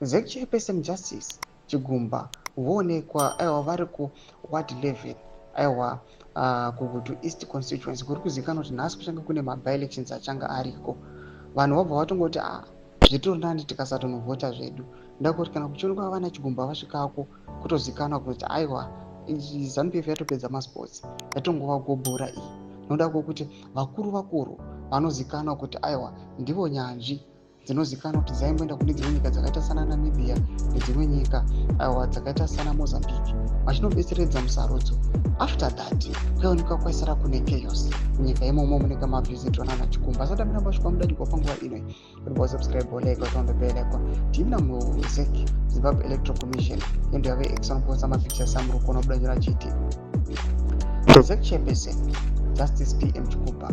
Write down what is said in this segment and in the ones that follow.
ZEC chairperson Justice Chigumba voonekwa, aiwa, vari kuward 11, aiwa, kuGutu East constituency, kuri kuzivikanwa kuti nhasi kuchange kune maby-elections achange ariko. Vanhu vabva vatongoti, "A, zvitori nani tikasatonovhota zvedu." Ndakuti kana kuchionekwa vana Chigumba vasvikako, kutozikanwa kuti, aiwa, ZANU PF yatopedza masports, yatongova gobhora iyi, noda kwokuti vakuru vakuru vanozikanwa kuti, aiwa, ndivo nyanzvi dzinozikanwa kuti dzaimboenda kune dzimwe nyika dzakaita sana Namibia nedzimwe nyika, aiwa, dzakaita sana Mozambique, vachinobetseredza musarudzo. After that kwaionekwa kwaisara kune chaos munyika imomo munenge mavhizitwa nana Chikumba. Asati amira masvika mudanyikwa panguva ino, kuti wasubscribe, like, watonda bell icon. Tiimina muZEC, Zimbabwe Electoral Commission, endo yave example mapictures amuri kuona budanyura achiti ZEC chairperson Justice PM Chigumba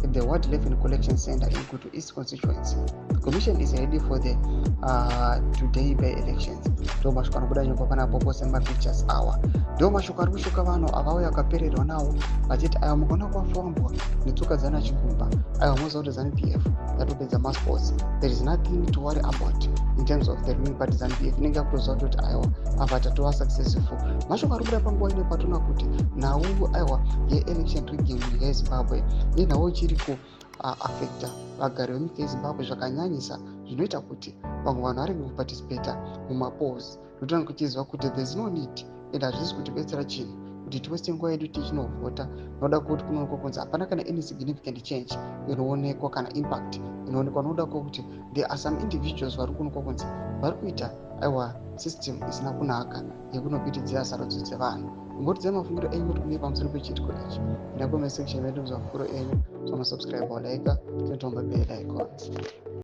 at the Ward 11 Collection Center in Gutu East constituency. The commission is ready for the today by elections. Ndo mashoko anobuda nyongwa panapo pose nemapictures awa. Ndo mashoko ari kusvika vanhu avauya vakapererwa nawo vachiti, aiwa, mukaona kwafambwa netsoka dzana Chigumba, aiwa, moziva kuti ZANU PF yatopedza masports. There is nothing to worry about in terms of the ruling party ZANU PF. Inenge yakutoziva kuti, aiwa, apa tatova successful. Mashoko ari kubuda panguva ino patona kuti nhau, aiwa, yeelection rigging munyika yeZimbabwe inhau ichiri kuaffecta vagari vemunyika yeZimbabwe zvakanyanyisa, zvinoita kuti vamwe vanhu varege kuparticipata mumapolls, nokuti vange kuchiziva kuti there is no need and hazvisi kutibetsera chinhu kuti tiwaste nguva yedu tichinovhota, noda kuti kunoonekwa kunzi hapana kana any significant change inoonekwa kana impact inoonekwa, nokuda kwekuti there are some individuals vari kuonekwa kunzi vari kuita, aiwa, system isina kunaka yekunobiridzira sarudzo dzevanhu. Ngotidzai mafungiro enyu kuti kudii pamusoro pechiitiko ichi ina comment section medu. Mafungiro enyu, somasubscribe, like, tinotomba bell icon.